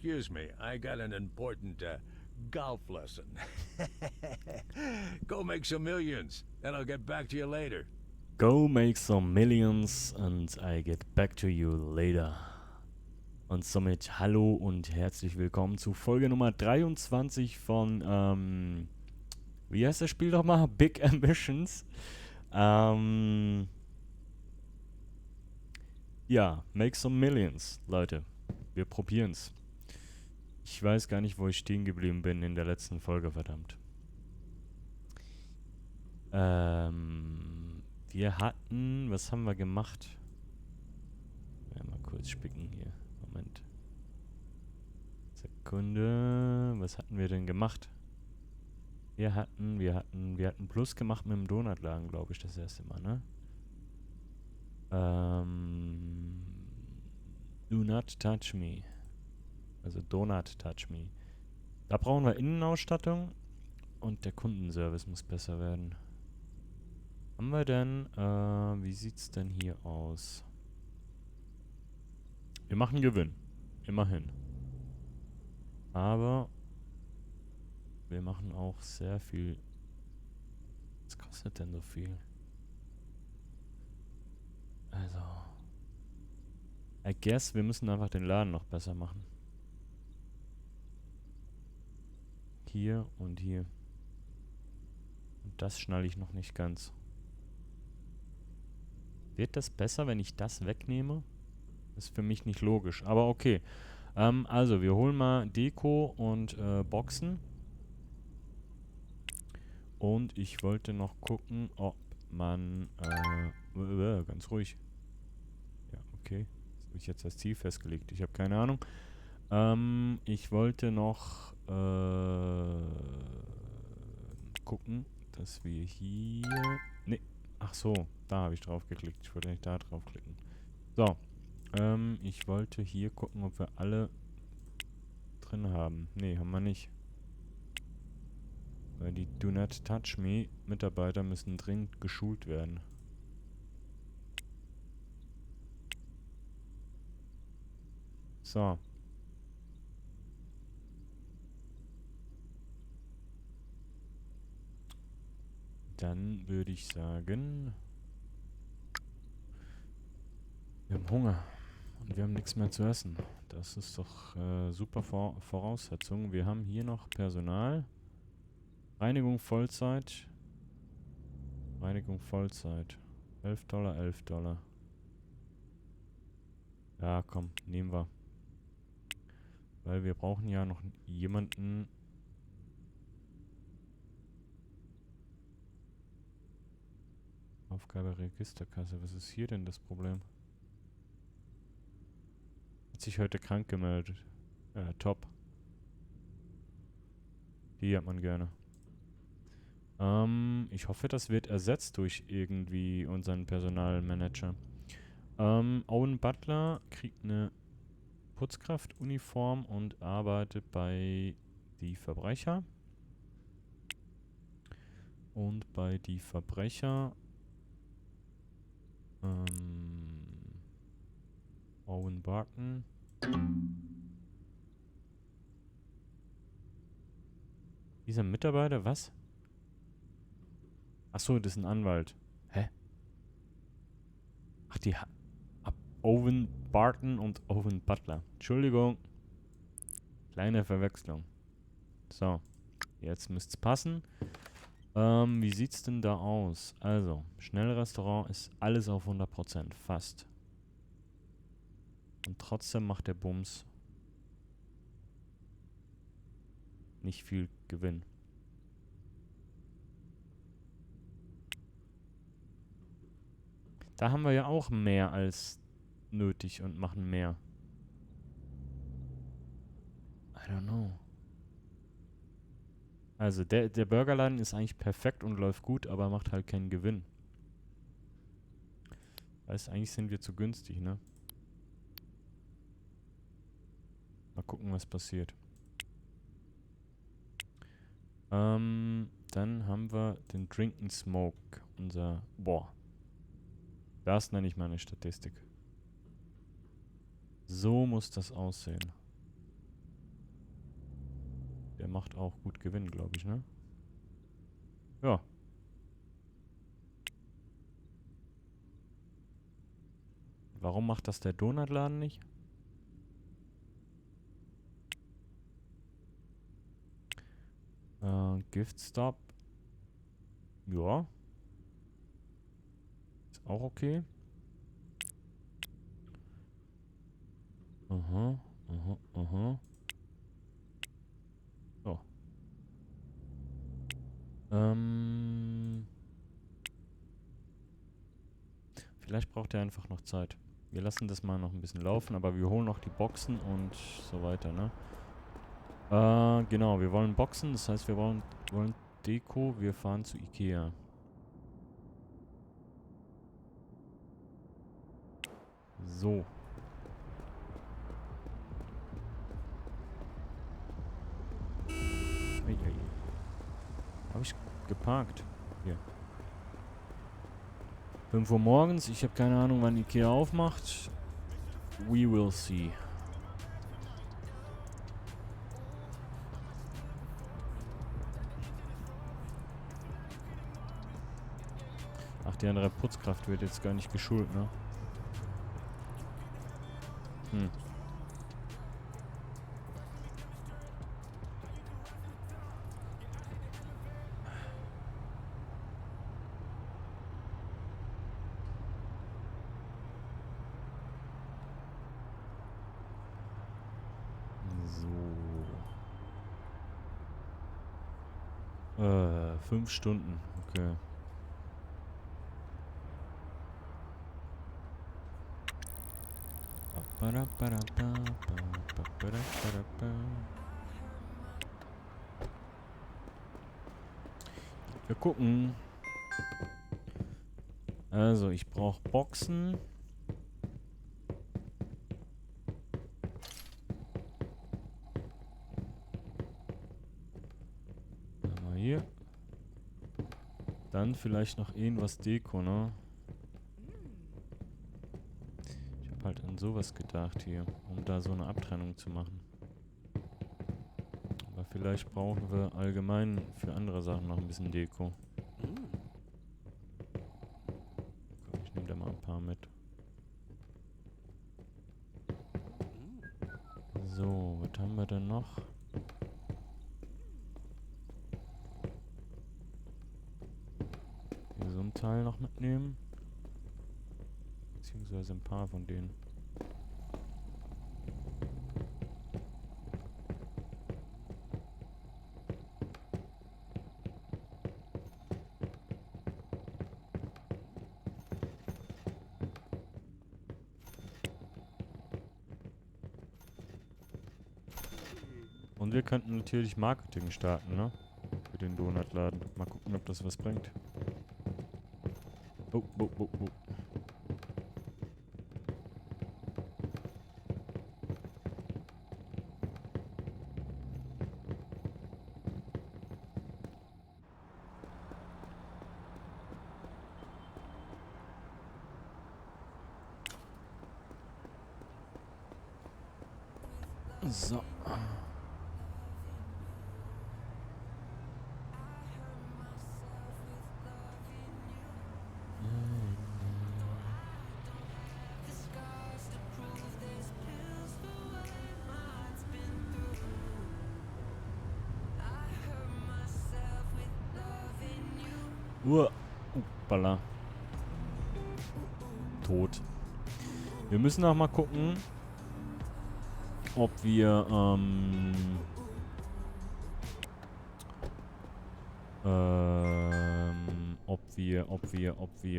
Excuse me, I got an important golf lesson. Go make some millions, and I'll get back to you later. Go make some millions and I get back to you later. Und somit hallo und herzlich willkommen zu Folge Nummer 23 von, wie heißt das Spiel nochmal? Big Ambitions. Ja, make some millions, Leute. Wir probieren's. Ich weiß gar nicht, wo ich stehen geblieben bin in der letzten Folge, verdammt. Wir hatten, was haben wir gemacht? Ja, mal kurz spicken hier. Moment. Sekunde. Was hatten wir denn gemacht? Wir hatten Plus gemacht mit dem Donutladen, glaube ich, das erste Mal, ne? Do not touch me. Also Donut touch me. Da brauchen wir Innenausstattung und der Kundenservice muss besser werden. Haben wir denn, wie sieht's denn hier aus? Wir machen Gewinn. Immerhin. Aber wir machen auch sehr viel. Was kostet denn so viel? Also. I guess, wir müssen einfach den Laden noch besser machen. Hier und hier. Und das schnalle ich noch nicht ganz. Wird das besser, wenn ich das wegnehme? Ist für mich nicht logisch, aber okay. Also, wir holen mal Deko und Boxen. Und ich wollte noch gucken, ob man... ganz ruhig. Ja, okay. Das habe ich jetzt als Ziel festgelegt. Ich habe keine Ahnung. Ich wollte noch gucken, dass wir hier... Ne, ach so, da habe ich drauf geklickt. Ich wollte nicht da draufklicken. So, ich wollte hier gucken, ob wir alle drin haben. Ne, haben wir nicht. Weil die Do Not Touch Me Mitarbeiter müssen dringend geschult werden. So. Dann würde ich sagen, wir haben Hunger und wir haben nichts mehr zu essen. Das ist doch super Voraussetzung. Wir haben hier noch Personal. Reinigung Vollzeit. Reinigung Vollzeit. $11, $11. Ja, komm, nehmen wir. Weil wir brauchen ja noch jemanden. Aufgabe Registerkasse. Was ist hier denn das Problem? Hat sich heute krank gemeldet. Top. Die hat man gerne. Ich hoffe, das wird ersetzt durch irgendwie unseren Personalmanager. Owen Butler kriegt eine Putzkraftuniform und arbeitet bei Die Verbrecher. Und bei Die Verbrecher Owen Barton. Dieser Mitarbeiter, was? Achso, das ist ein Anwalt. Hä? Ach, Owen Barton und Owen Butler. Entschuldigung. Kleine Verwechslung. So. Jetzt müsste es passen. Wie sieht's denn da aus? Also, Schnellrestaurant ist alles auf 100%. Fast. Und trotzdem macht der Bums nicht viel Gewinn. Da haben wir ja auch mehr als nötig und machen mehr. I don't know. Also der Burgerladen ist eigentlich perfekt und läuft gut, aber macht halt keinen Gewinn. Heißt, eigentlich sind wir zu günstig, ne? Mal gucken, was passiert. Dann haben wir den Drink and Smoke. Boah. Das nenne ich mal eine Statistik. So muss das aussehen. Der macht auch gut Gewinn, glaube ich, ne? Ja. Warum macht das der Donutladen nicht? Gift Stop. Ja. Ist auch okay. Aha, aha, aha. So. Vielleicht braucht er einfach noch Zeit. Wir lassen das mal noch ein bisschen laufen, aber wir holen noch die Boxen und so weiter, ne? Genau, wir wollen Boxen, das heißt, wir wollen Deko, wir fahren zu Ikea. So. Habe ich geparkt. Hier. 5 Uhr morgens, ich habe keine Ahnung, wann Ikea aufmacht. We will see. Ach, die andere Putzkraft wird jetzt gar nicht geschult, ne? Hm. So. 5 Stunden, okay. Wir gucken. Also, ich brauche Boxen. Mal hier. Dann vielleicht noch irgendwas Deko, ne? Ich habe halt an sowas gedacht hier, um da so eine Abtrennung zu machen. Aber vielleicht brauchen wir allgemein für andere Sachen noch ein bisschen Deko. Komm, ich nehme da mal ein paar mit. So, was haben wir denn noch? Hier so ein Teil noch mitnehmen. Beziehungsweise ein paar von denen. Und wir könnten natürlich Marketing starten, ne? Für den Donutladen. Mal gucken, ob das was bringt. Oh, oh, oh, oh. So. Uppala. Tot. Wir müssen auch mal gucken, ob wir,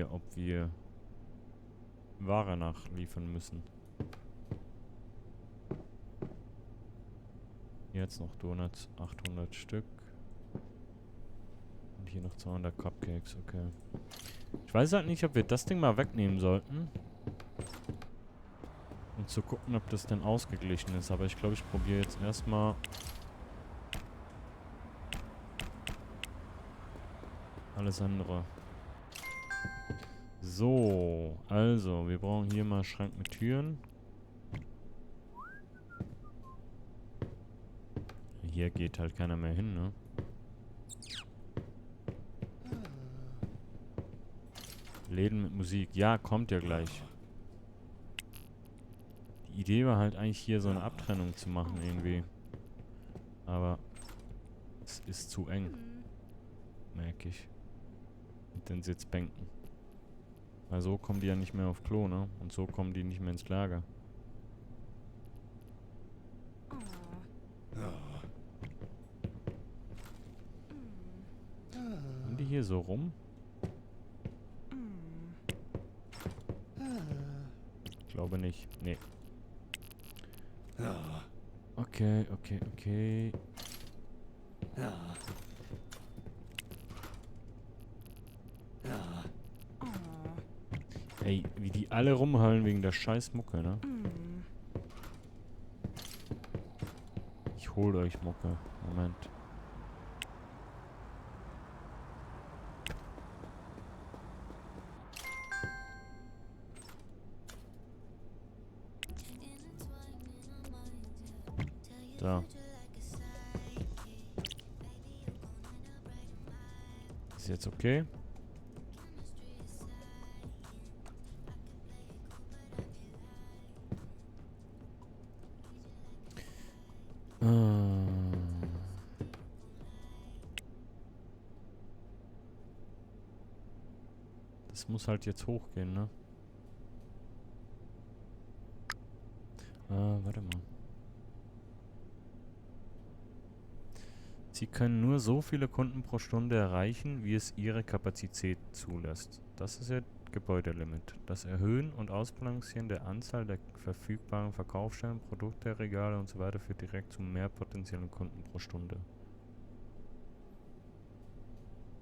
ob wir Ware nachliefern müssen. Jetzt noch Donuts, 800 Stück. Und hier noch 200 Cupcakes, okay. Ich weiß halt nicht, ob wir das Ding mal wegnehmen sollten. Um zu gucken, ob das denn ausgeglichen ist. Aber ich glaube, ich probiere jetzt erstmal alles andere. So, also, wir brauchen hier mal Schrank mit Türen. hier geht halt keiner mehr hin, ne? Läden mit Musik. Ja, kommt ja gleich. Die Idee war halt eigentlich hier so eine Abtrennung zu machen irgendwie. Aber es ist zu eng. Merke ich. Mit den Sitzbänken. Weil so kommen die ja nicht mehr auf Klo, ne? Und so kommen die nicht mehr ins Lager. Sind die hier so rum? Ich glaube nicht. Nee. Okay, okay, okay. Ey, wie die alle rumheulen wegen der scheiß Mucke, ne? Ich hol euch Mucke. Moment. So. Ist jetzt okay? Das muss halt jetzt hochgehen, ne? Warte mal. Sie können nur so viele Kunden pro Stunde erreichen, wie es Ihre Kapazität zulässt. Das ist Ihr Gebäudelimit. Das Erhöhen und Ausbalancieren der Anzahl der verfügbaren Verkaufsstellen, Produkte, Regale und so weiter führt direkt zu mehr potenziellen Kunden pro Stunde.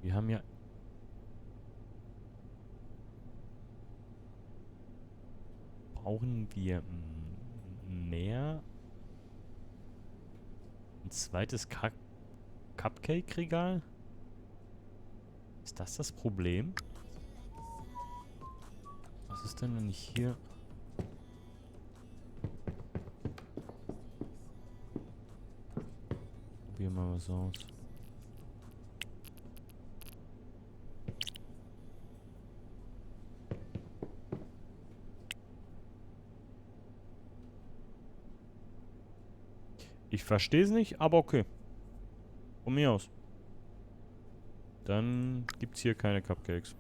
Wir haben ja... Brauchen wir mehr? Ein zweites Cupcake-Regal? Ist das Problem? Was ist denn, wenn ich hier... Probier mal was aus. Ich verstehe es nicht, aber okay. Von mir aus. Dann gibt's hier keine Cupcakes.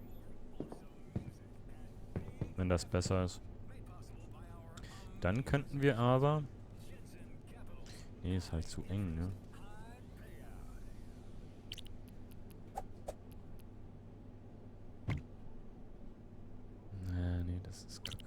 Wenn das besser ist. Dann könnten wir aber... Nee, ist halt zu eng, ne? Nee, das ist kacke.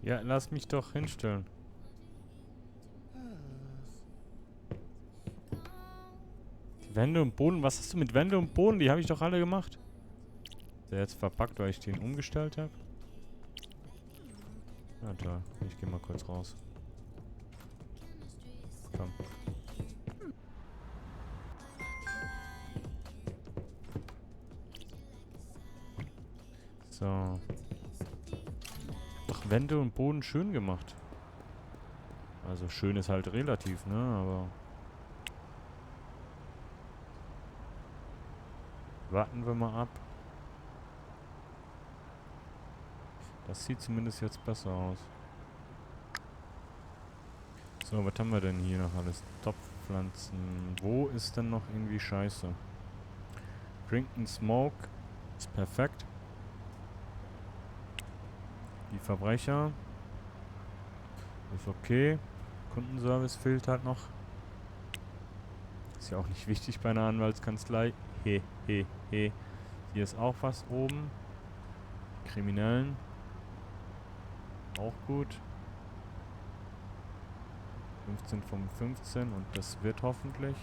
Ja, lass mich doch hinstellen. Die Wände und Boden, was hast du mit Wände und Boden? Die habe ich doch alle gemacht. Ist der jetzt verpackt, weil ich den umgestellt habe? Ja, toll. Ich gehe mal kurz raus. Komm. So. Doch Wände und Boden schön gemacht. Also schön ist halt relativ, ne? Aber... Warten wir mal ab. Das sieht zumindest jetzt besser aus. So, was haben wir denn hier noch alles? Topfpflanzen. Wo ist denn noch irgendwie Scheiße? Drink and Smoke ist perfekt. Die Verbrecher ist okay. Kundenservice fehlt halt noch. Ist ja auch nicht wichtig bei einer Anwaltskanzlei. He. Hier ist auch was oben. Kriminellen. Auch gut. 15 von 15 und das wird hoffentlich.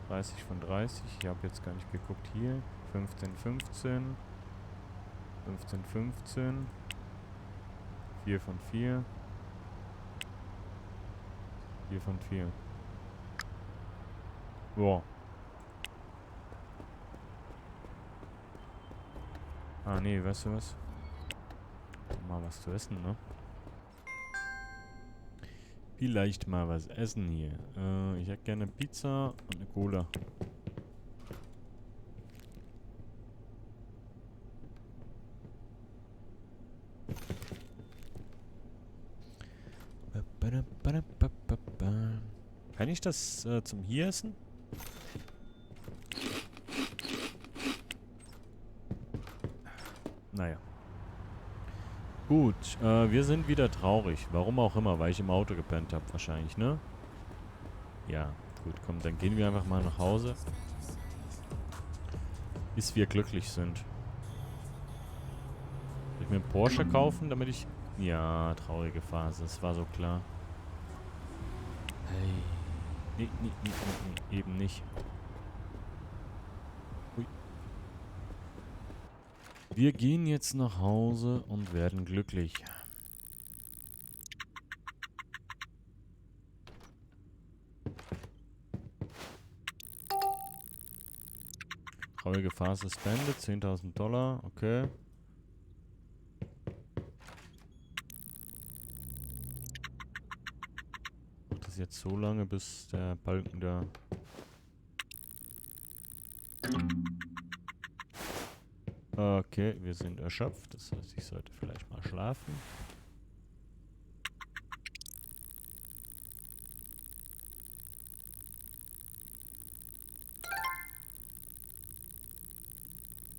30 von 30. Ich habe jetzt gar nicht geguckt hier. 15, 15. 15, 15. 4 von 4. 4 von 4. Boah. Ah, nee, weißt du was? Mal was zu essen, ne? Vielleicht mal was essen hier. Ich hätte gerne Pizza und eine Cola. Kann ich das zum hier essen? Naja. Gut, wir sind wieder traurig. Warum auch immer, weil ich im Auto gepennt habe wahrscheinlich, ne? Ja, gut, komm, dann gehen wir einfach mal nach Hause. Bis wir glücklich sind. Soll ich mir einen Porsche kaufen, damit ich... Ja, traurige Phase, das war so klar. Hey. Nee, eben nicht. Ui. Wir gehen jetzt nach Hause und werden glücklich. Traurige Phase spendet, 10.000 Dollar, okay. Macht das jetzt so lange, bis der Balken da... Okay, wir sind erschöpft, das heißt, ich sollte vielleicht mal schlafen.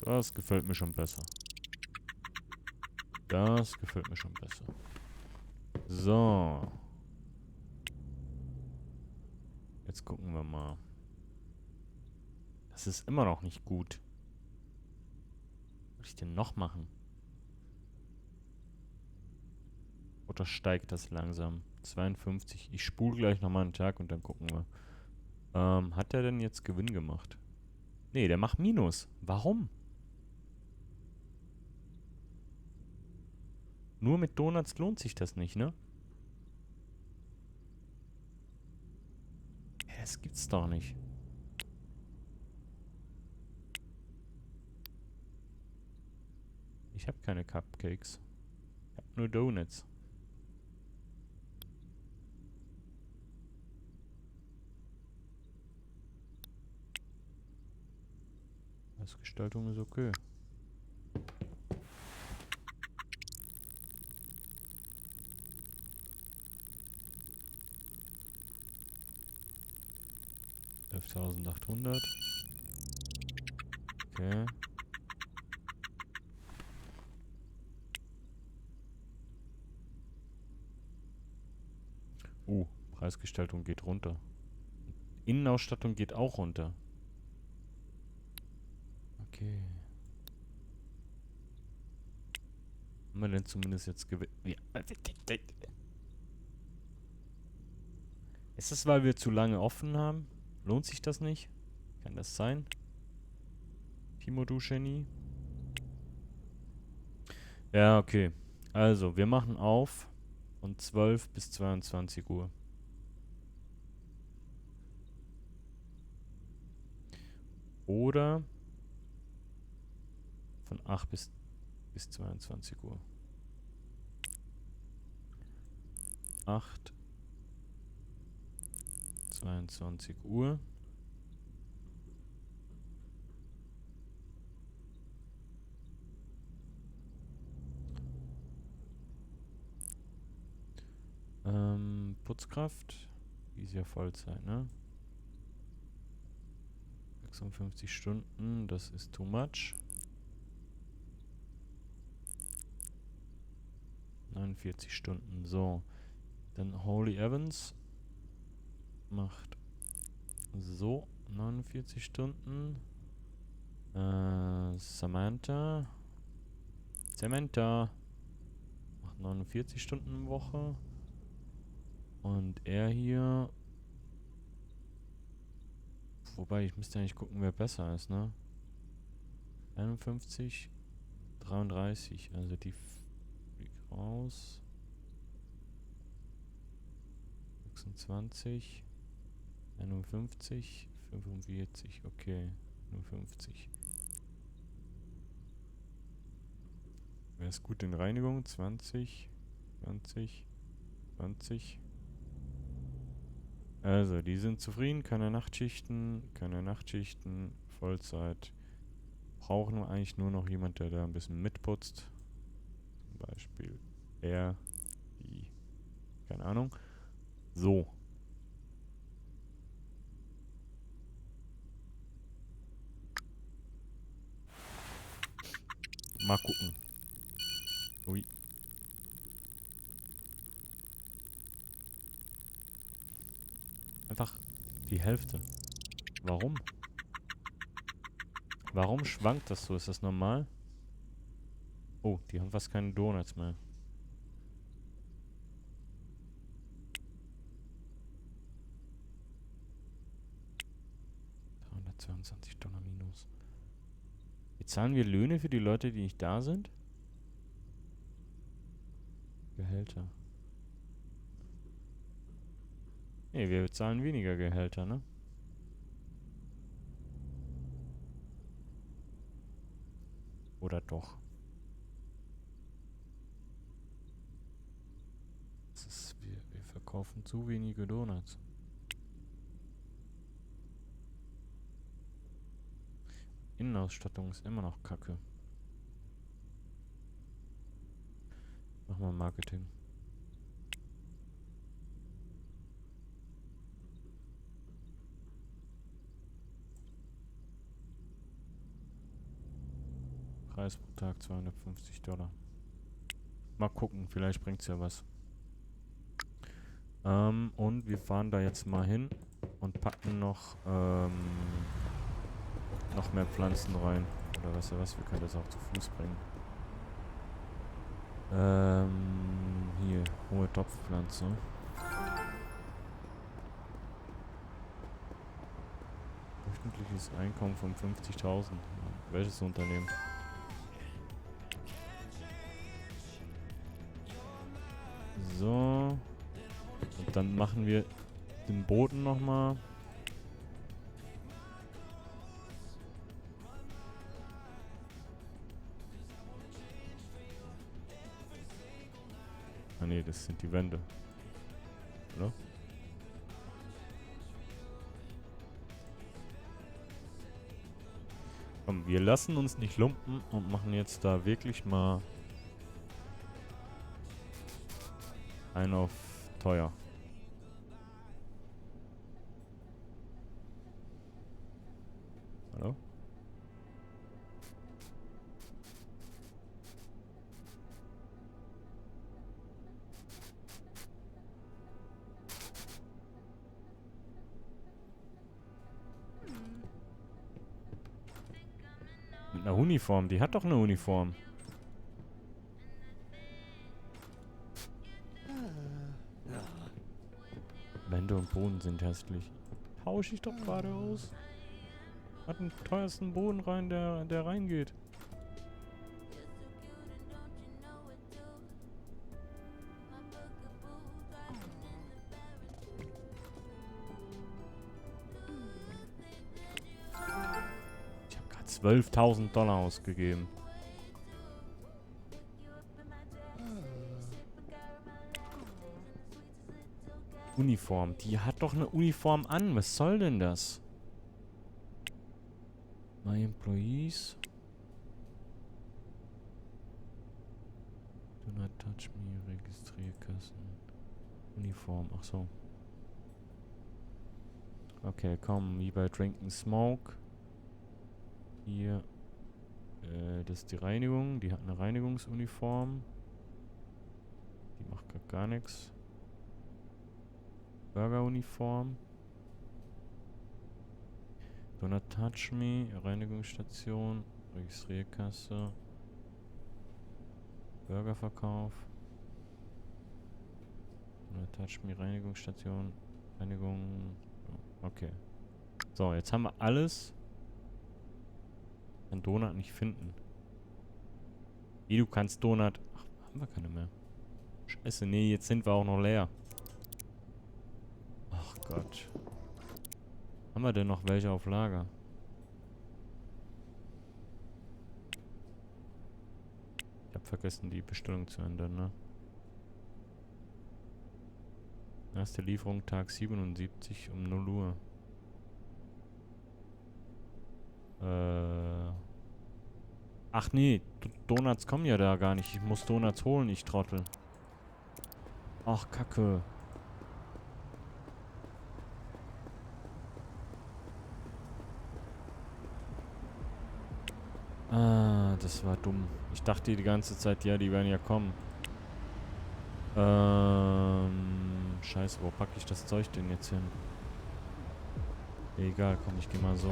Das gefällt mir schon besser. Das gefällt mir schon besser. So. Jetzt gucken wir mal. Das ist immer noch nicht gut. Was soll ich denn noch machen? Oder steigt das langsam? 52. Ich spule gleich nochmal einen Tag und dann gucken wir. Hat der denn jetzt Gewinn gemacht? Nee, der macht Minus. Warum? Nur mit Donuts lohnt sich das nicht, ne? Ja, das gibt's doch nicht. Ich habe keine Cupcakes. Ich habe nur Donuts. Gestaltung ist okay. $11.800. Okay. Preisgestaltung geht runter. Innenausstattung geht auch runter. Okay. Haben wir denn zumindest jetzt Gewinn? Ja. Ist das, weil wir zu lange offen haben? Lohnt sich das nicht? Kann das sein? Timo, du Genie? Ja, okay. Also, wir machen auf von 12 bis 22 Uhr. Oder von 8 bis 22 Uhr. 8, 22 Uhr. Putzkraft. Die ist ja Vollzeit, ne? 56 Stunden, das ist too much. 49 Stunden, so. Dann Holy Evans macht so 49 Stunden. Samantha macht 49 Stunden Woche. Und er hier... Wobei, ich müsste eigentlich gucken, wer besser ist, ne? 51, 33, also die fliegt raus. 28, 51, 45, okay, 51. Wer ist gut in Reinigung? 20, 20, 20. Also, die sind zufrieden, keine Nachtschichten, Vollzeit. Brauchen wir eigentlich nur noch jemand, der da ein bisschen mitputzt. Zum Beispiel er, die, keine Ahnung. So. Mal gucken. Ui. Einfach die Hälfte. Warum? Warum schwankt das so? Ist das normal? Oh, die haben fast keine Donuts mehr. $322 minus. Jetzt zahlen wir Löhne für die Leute, die nicht da sind? Gehälter. Nee, wir zahlen weniger Gehälter, ne? Oder doch? Das ist, wir verkaufen zu wenige Donuts. Innenausstattung ist immer noch kacke. Mach mal Marketing. Preis pro Tag $250. Mal gucken, vielleicht bringt's ja was. Und wir fahren da jetzt mal hin und packen noch mehr Pflanzen rein. Oder weißt du was, wir können das auch zu Fuß bringen. Hier, hohe Topfpflanze. Durchschnittliches Einkommen von 50.000. Welches Unternehmen? So. Und dann machen wir den Boden nochmal. Ah ne, das sind die Wände. Oder? Komm, wir lassen uns nicht lumpen und machen jetzt da wirklich mal einen auf teuer. Hallo? Mit einer Uniform, die hat doch eine Uniform. Wände und Boden sind hässlich. Tausche ich doch gerade aus. Hat den teuersten Boden rein, der reingeht. Ich habe gerade $12.000 ausgegeben. Uniform. Die hat doch eine Uniform an. Was soll denn das? My employees. Do not touch me. Registrierkassen. Uniform. Ach so. Okay, komm. Wie bei Drink and Smoke. Hier. Das ist die Reinigung. Die hat eine Reinigungsuniform. Die macht gar nichts. Burgeruniform. Do not touch me. Reinigungsstation. Registrierkasse. Burgerverkauf. Do not touch me. Reinigungsstation. Reinigung. Okay. So, jetzt haben wir alles. Kann Donut nicht finden. Wie, du kannst Donut... Ach, haben wir keine mehr. Scheiße, nee, jetzt sind wir auch noch leer. Gott. Haben wir denn noch welche auf Lager? Ich hab vergessen, die Bestellung zu ändern, ne? Erste Lieferung Tag 77 um 0 Uhr. Ach nee, Donuts kommen ja da gar nicht. Ich muss Donuts holen, ich Trottel. Ach, Kacke. Ah, das war dumm. Ich dachte die ganze Zeit, ja, die werden ja kommen. Scheiße, wo packe ich das Zeug denn jetzt hin? Egal, komm, ich geh mal so.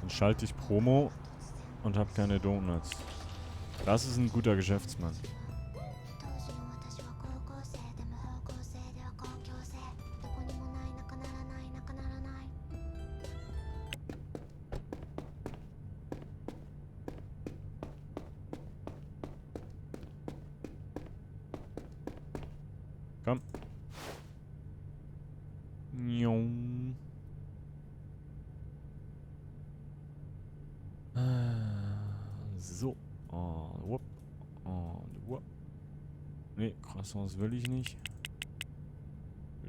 Dann schalte ich Promo und habe keine Donuts. Das ist ein guter Geschäftsmann. Komm. Njong. So. Und whoop. Und whoop. Nee, Croissants will ich nicht.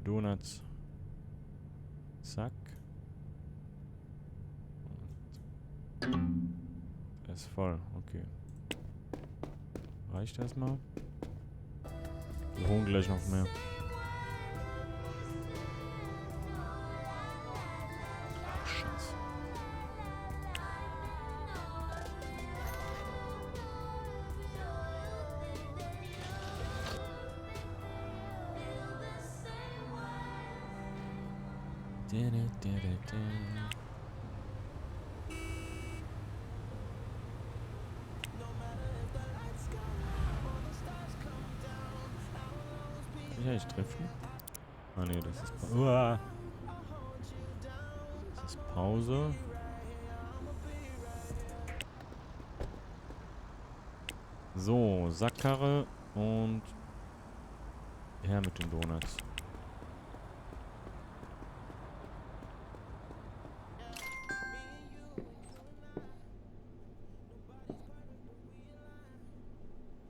Donuts. Zack. Der ist voll. Okay. Reicht erstmal. Wir holen gleich noch mehr. Scheiße. Ja, ich treffen. Ah ne, das ist Das ist Pause. So, Sackkarre und her mit den Donuts.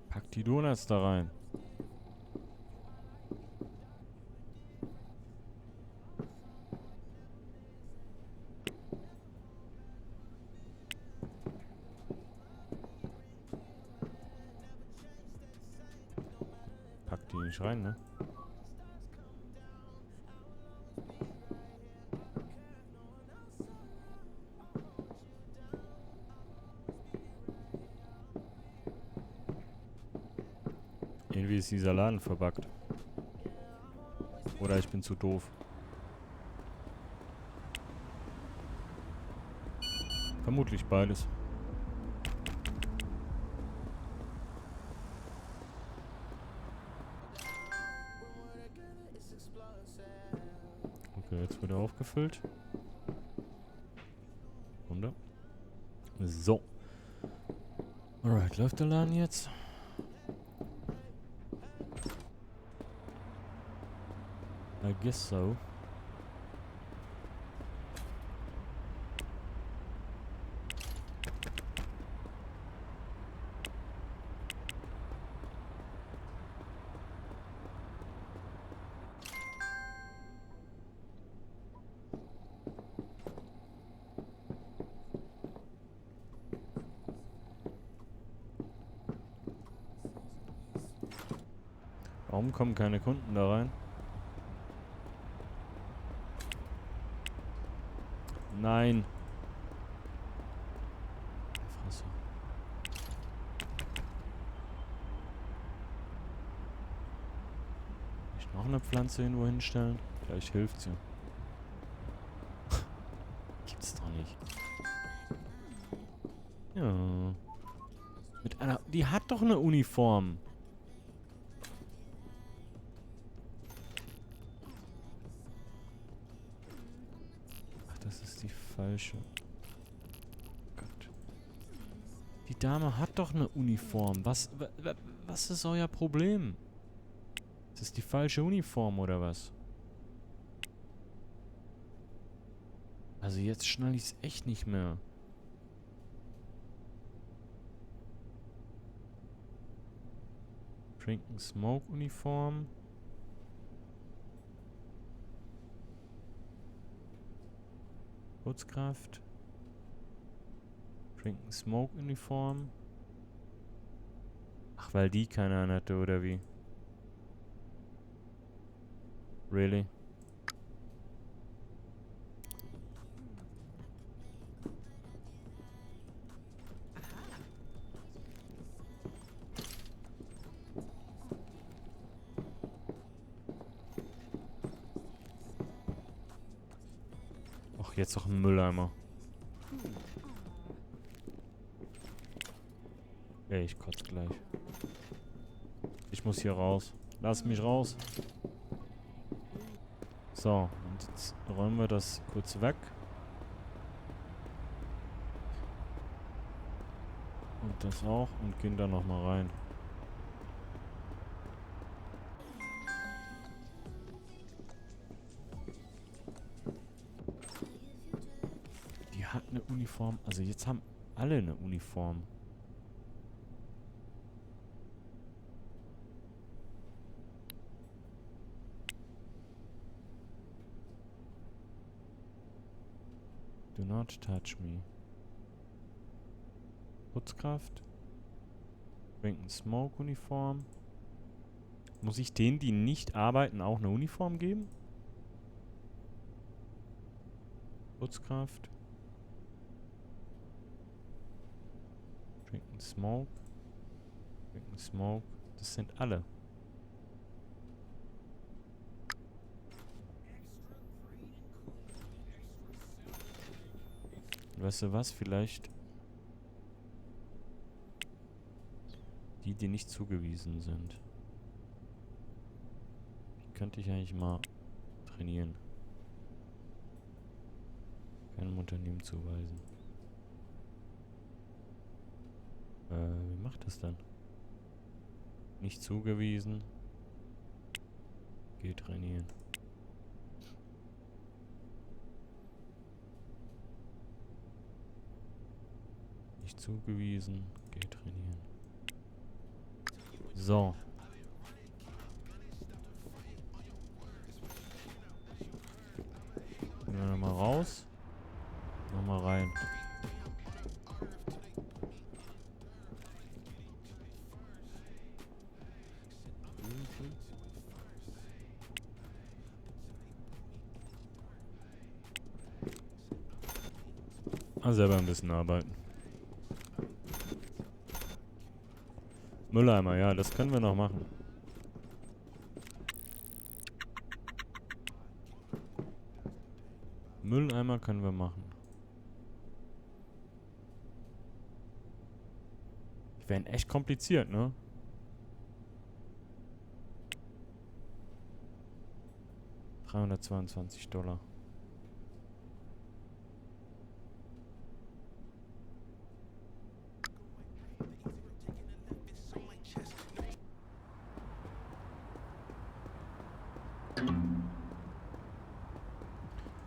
Pack die Donuts da rein. Pack die nicht rein, ne? Irgendwie ist dieser Laden verbuggt. Oder ich bin zu doof. Vermutlich beides. Okay, jetzt wird er aufgefüllt. Wunder. So. Alright, läuft der Laden jetzt? I guess so. Warum kommen keine Kunden da rein? Nein. Fresse. Ich noch eine Pflanze irgendwo hinstellen? Vielleicht hilft sie. Gibt's doch nicht. Ja. Mit einer. Die hat doch eine Uniform. Das ist die falsche. Gott. Die Dame hat doch eine Uniform. Was ist euer Problem? Ist das die falsche Uniform oder was? Also jetzt schnall ich's echt nicht mehr. Drink and Smoke Uniform. Putzkraft. Drink and Smoke Uniform. Ach, weil die keine hatte, oder wie? Really? Ach, jetzt noch ein Mülleimer. Ey, ich kotze gleich. Ich muss hier raus. Lass mich raus. So, und jetzt räumen wir das kurz weg. Und das auch. Und gehen da nochmal rein. Die hat eine Uniform. Also jetzt haben alle eine Uniform. Do not touch me. Putzkraft. Drink and Smoke Uniform. Muss ich denen, die nicht arbeiten, auch eine Uniform geben? Putzkraft. Drink and Smoke. Drink and Smoke. Das sind alle. Weißt du was? Vielleicht die, die nicht zugewiesen sind. Die könnte ich eigentlich mal trainieren. Keinem Unternehmen zuweisen. Wie macht das dann? Nicht zugewiesen. Geht trainieren. Nicht zugewiesen. Geht trainieren. So. Gehen wir nochmal raus. Nochmal rein. Selber ein bisschen arbeiten. Mülleimer, ja, das können wir noch machen. Mülleimer können wir machen. Die werden echt kompliziert, ne? $322.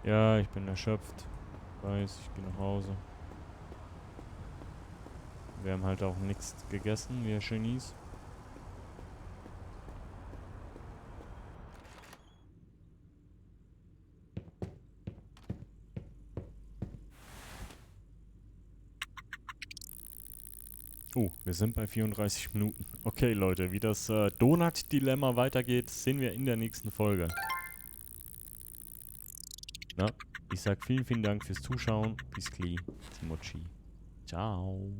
Ja, ich bin erschöpft. Weiß, ich gehe nach Hause. Wir haben halt auch nichts gegessen, wir Genies. Wir sind bei 34 Minuten. Okay, Leute, wie das Donut-Dilemma weitergeht, sehen wir in der nächsten Folge. Na, ich sag vielen, vielen Dank fürs Zuschauen. Bis gleich, Timochi. Ciao.